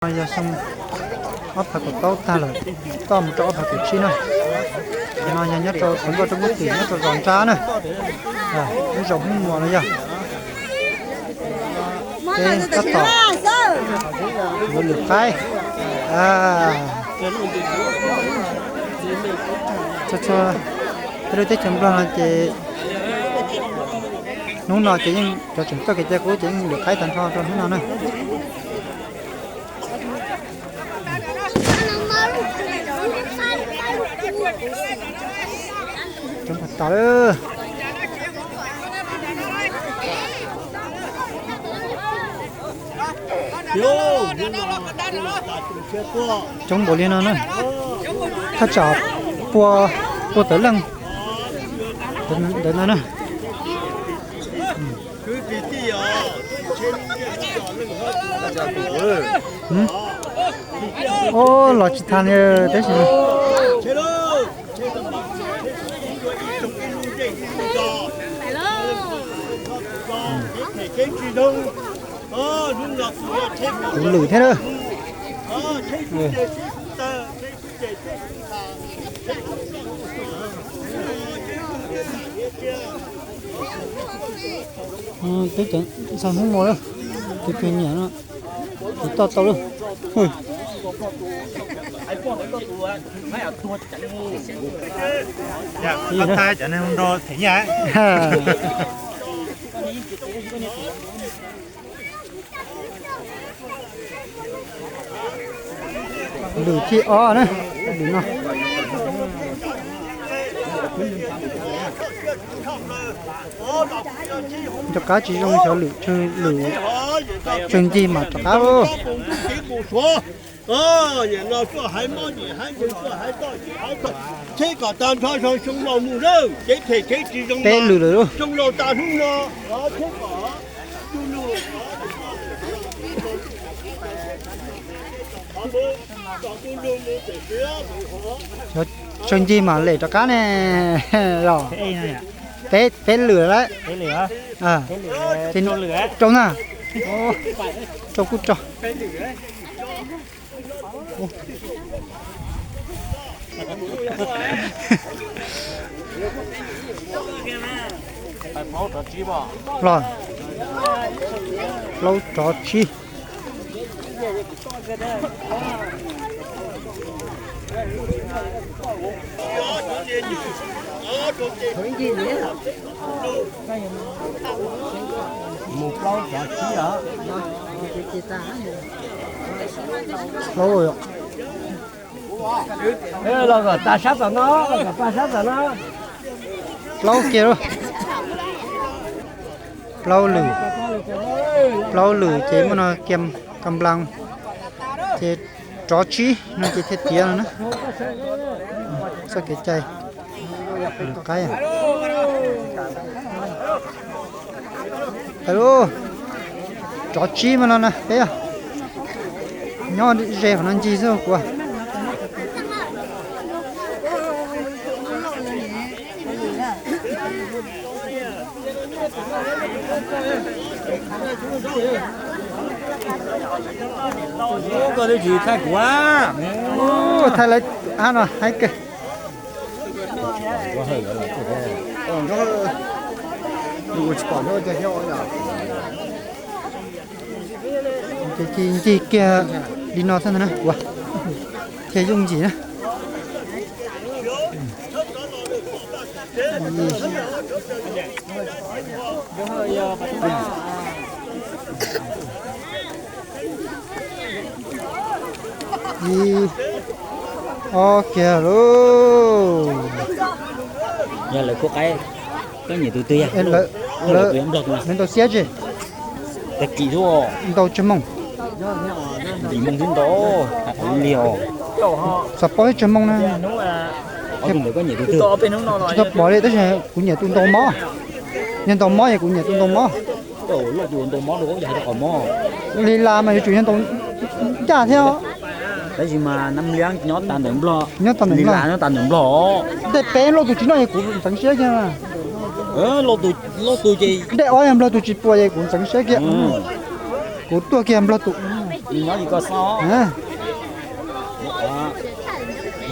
No yog xyoo ob phav kaum plaub tag lawm, toj mus rau ob phav kaum tsib na. Ces no yog nyob rau Xeev Nkauj Roob Kub Tim nyob rau zos Nrab na, lub zos Hmoob Muas no yog. Ces tab tom yuav lwm qaib. Txhua txhua peb lub teb chaws Nplog no ces hnub no ces yeej cov tseem txoj kev cai qub ces yeej lwm qaib tag nrho rau hnub no na. Coob tas tas lawm. Coob npaum li no na, thaj tsam pua, pua tawm leej ntawd no na. Ub, los tsis tas li tab sis kuv lwm thiab na. Twb txog hnub muaj lawm, tus twg nyiam no ces toj tau lawm. Lwm thib ob na, lwm no. Rov qab tsis zoo xyov lwm, lwm tsawg ncig mam rov qab lauj. Peb lwm lawm lauj. Tsawg ncig mam lem rov qab ne. Los peb, peb lwm lawm. Rau na, rau kuj rau. Los plaub rov tsib. Mus plaub rov tsib os. Plaub los kom tas sab tom no, los kom tas sab tom no. Plaub kiag lauj. Plaub lwm, plaub lwm ces muaj no kiam kam nplas ces rov tsib no ces thiaj tiav no na. Txoj kev cai lwm qaib. Rov tsib mas no na peb nyob ze qhov no ncig xwb kuv. Koj twb tsis thaij kuv. Thaij lawv hab no haib kawg. Ces ncig kiag li no xwb ntag na, thiaj yooj yim na. Ib, ob kiag lauj. Yog lawv kuj qaib, koj nyiam tus twg yog? Lawv ntau siab tsis? Tag kis xwb, ntau tsawg moos? Yim moos xwb ntau li os. Xav paub ib tsawg moos na. Tsis tau pom li tab sis kuv nyiam tus ntau mob. Yog ntau mob es kuv nyiam tus ntau mob. Li las mas yuav tsum yog ntau ncaj thiab. Tab sis mas nab liab nyob tas ntawm Nplog, nyob tas ntawm Nplog, nyob tas ntawm Nplog. Ntej peb Nplog tus tsis noj es kuv ntxeev siab kiag. Nplog tus ces, ntej ob yog Nplog tus tsis puas es kuv ntxeev siab kiag. Kuv tuaj kiag Nplog tus. Nyob li ko xwb.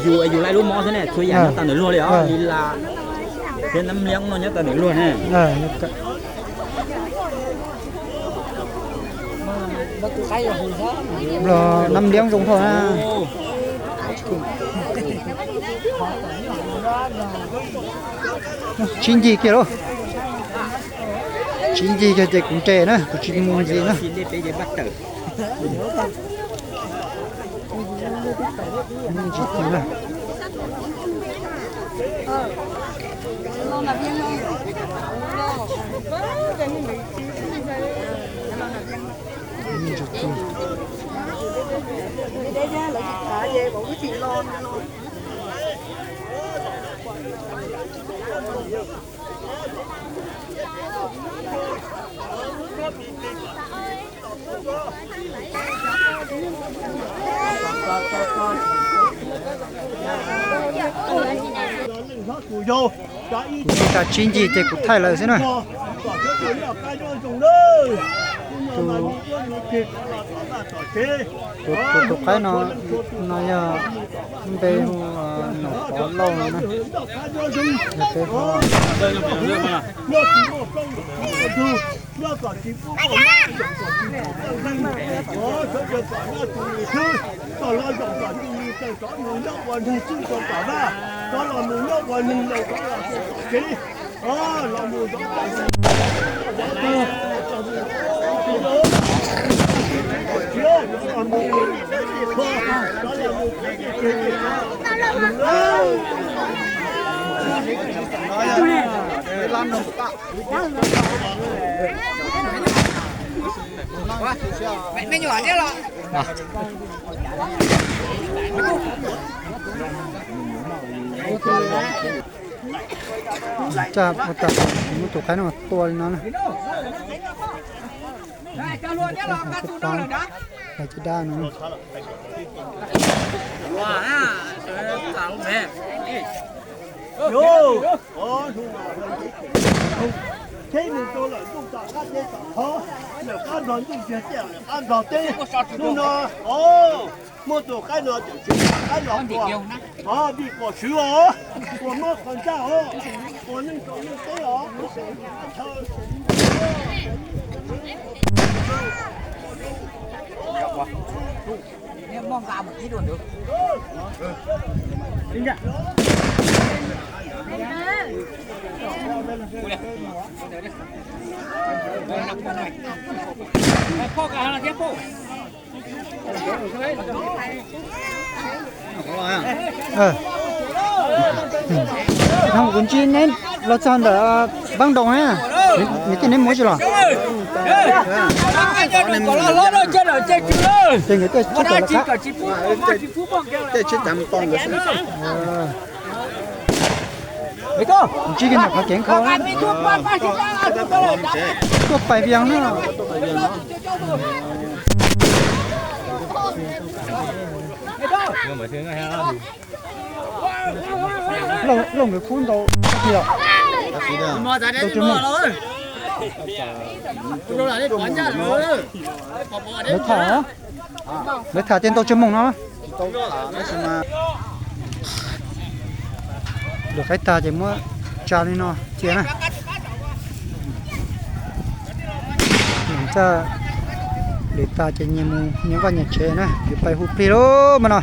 Yus, yus laij lub mob xwb ne, txhua yam nyob tau ntawm luag li os, li las thiab nab liab no nyob tau ntawm luag ne. Los nab liab zoo dhau na. Tsib ncig kiag lauj. Tsib ncig kiag ces kuv nres na, kuv tsis mus ntxiv na. Kuv tsis tas tsib ncig ces kuv thaij lawm xwb na. Tus, tus, tus qaib no, no yog npe hu Nom Pov Lauj no na. Yog peb hu Muab tus qaib no tua li no na. Caj dab no. Thiab mus rau lawm ntuj tom qab teb tom qhov, lawm qab nrog ntuj tiag tiag, lawm qab nrog teb. Hnub no, o, muaj tus qaib no tseem tshuav qab los ua, o, vim pom swv os, ua mob qhov ntsaj os, ua neej tau neej teb os. Kuv ntsib neb los txog ntawm Npab Nroos na, nws thiaj neb mus tsis los. Ces nkawd thiaj tsheb tawm los qab. Ntsib kiag ntawm qhov kev nkhaus tuaj pais Vias na. Lauj nkawd khub ntau tiag, ntau tsis moog. Lawv tham, lawv tham tias ntau tsis moog no. Lwm qaib tag ces muab tsa li no cia na. Txaj lwm tag ces nyias mus nyias vaj nyias tsev na, yuav pais hu plig lawm mas no.